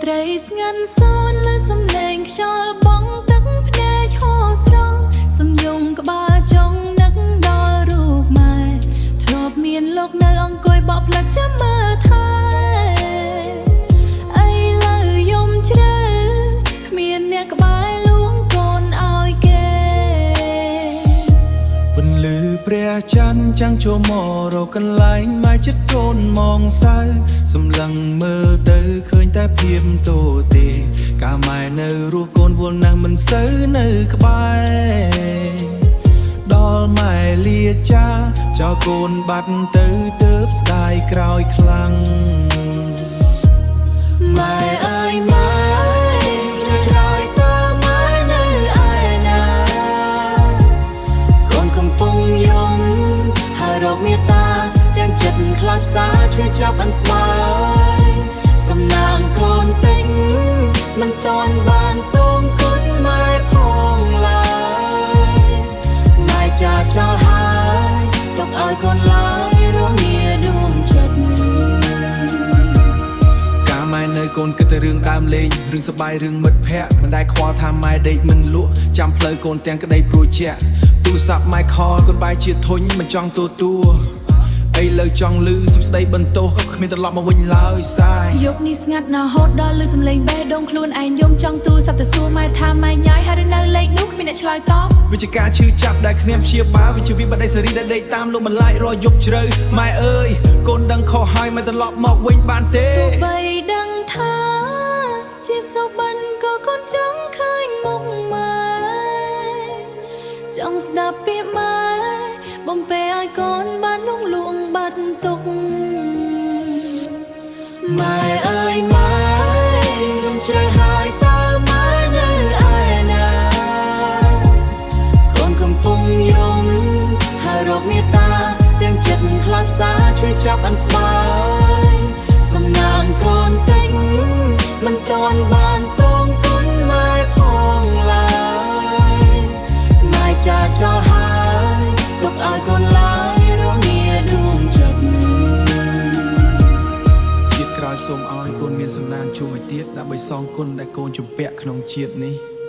ត្រីស្ងាត់សូនលើសំឡេងខ្យល់បងទឹកភ្នែកហូរស្រស់សំយំក្បាលចុងនឹកដល់រូបម៉ែធ្លាប់មានលោកនៅអង្គុយបក់ផ្លិតចាំមើលថែឥឡូវយំជ្រៅគ្មានអ្នកក្បែរលួងកូនឲ្យគេ ពន្លឺព្រះច័ន្ទចាំងចូលមករកកន្លែងម៉ែចិត្តកូនមងសៅសម្លឹងមើលទៅឃើញតែភាពទទេកាលម៉ែនៅរស់កូនវល់ណាស់មិនសូវនៅក្បែរដល់ម៉ែលាចាចោលកូនបាត់ទៅទើបស្ដាយក្រោយខ្លាំង ម៉ែអើយម៉ែឆ្លើយតើម៉ែនៅឯណាកូនកំពុងយំហើយរកមេត្តាទាំងចិត្តខ្លាចផ្សាឈឺចាប់អន់ស្បើយសំណាងកូនទិញមិនតាន់បានសូមគុណម៉ែផងឡើយម៉ែចាចោលហើយទុកឲ្យកូនឡើយរងាដួងចិត្ត កាលម៉ែនៅកូនគិតតែរឿងដើមលេងរឿងសបាយរឿងមិត្តភ័ក្តិមិនដែលខ្វល់ថាម៉ែដេកមិនលក់ចាំផ្លូវកូនទាំងក្តីព្រួយជាក់ទូរស័ព្ទម៉ែ call កូនបែរជាធុញមិនចង់ទទួលឥឡូវចង់លឺសំស្ដីបន្ទោសក៏គ្មានត្រឡប់មកវិញឡើយសាយ យប់នេះស្ងាត់ណាស់ហូតដល់លឺសំឡេងបេះដូងខ្លួនឯងយំចង់ទូរស័ព្ទទៅសួរម៉ែថាម៉ែញ៉ាយហើយឬនៅលេខនោះគ្មានអ្នកឆ្លើយតប វាជាការឈឺចាប់ដែលគ្មានព្យាបាលវាជាវិបត្តិសេរីដែលដេកតាមលោកបន្លាយរាល់យប់ជ្រៅម៉ែអើយកូនដឹងខុសហើយមិនត្រឡប់មកវិញបានទេ ទោះបីដឹងថាជាសុបិនក៏កូនចង់ឃើញមុខម៉ែចង់ស្ដាប់ពាក្យម៉ែបំពេឲ្យកូនបានលងលួងបាត់ទុកម៉ែអើយម៉ែរំជ្រៅហើយតើម៉ែនៅឯណាកូនកំពុងយំហើយរកមេត្តាទាំងចិត្តខ្លាចផ្សាឈឺចាប់អន់ស្បើយសំណាងកូនទិញមិនតាន់បានសូមគុណម៉ែផងឡើយម៉ែចាចោលហើយទុកឲ្យកូនឡើយរងាដួងចិត្ត ជាតិក្រោយសូមឲ្យកូនមានសំណាងជួបមួយទៀតដើម្បីសងគុណដែលកូនជំពាក់ក្នុងជាតិនេះ។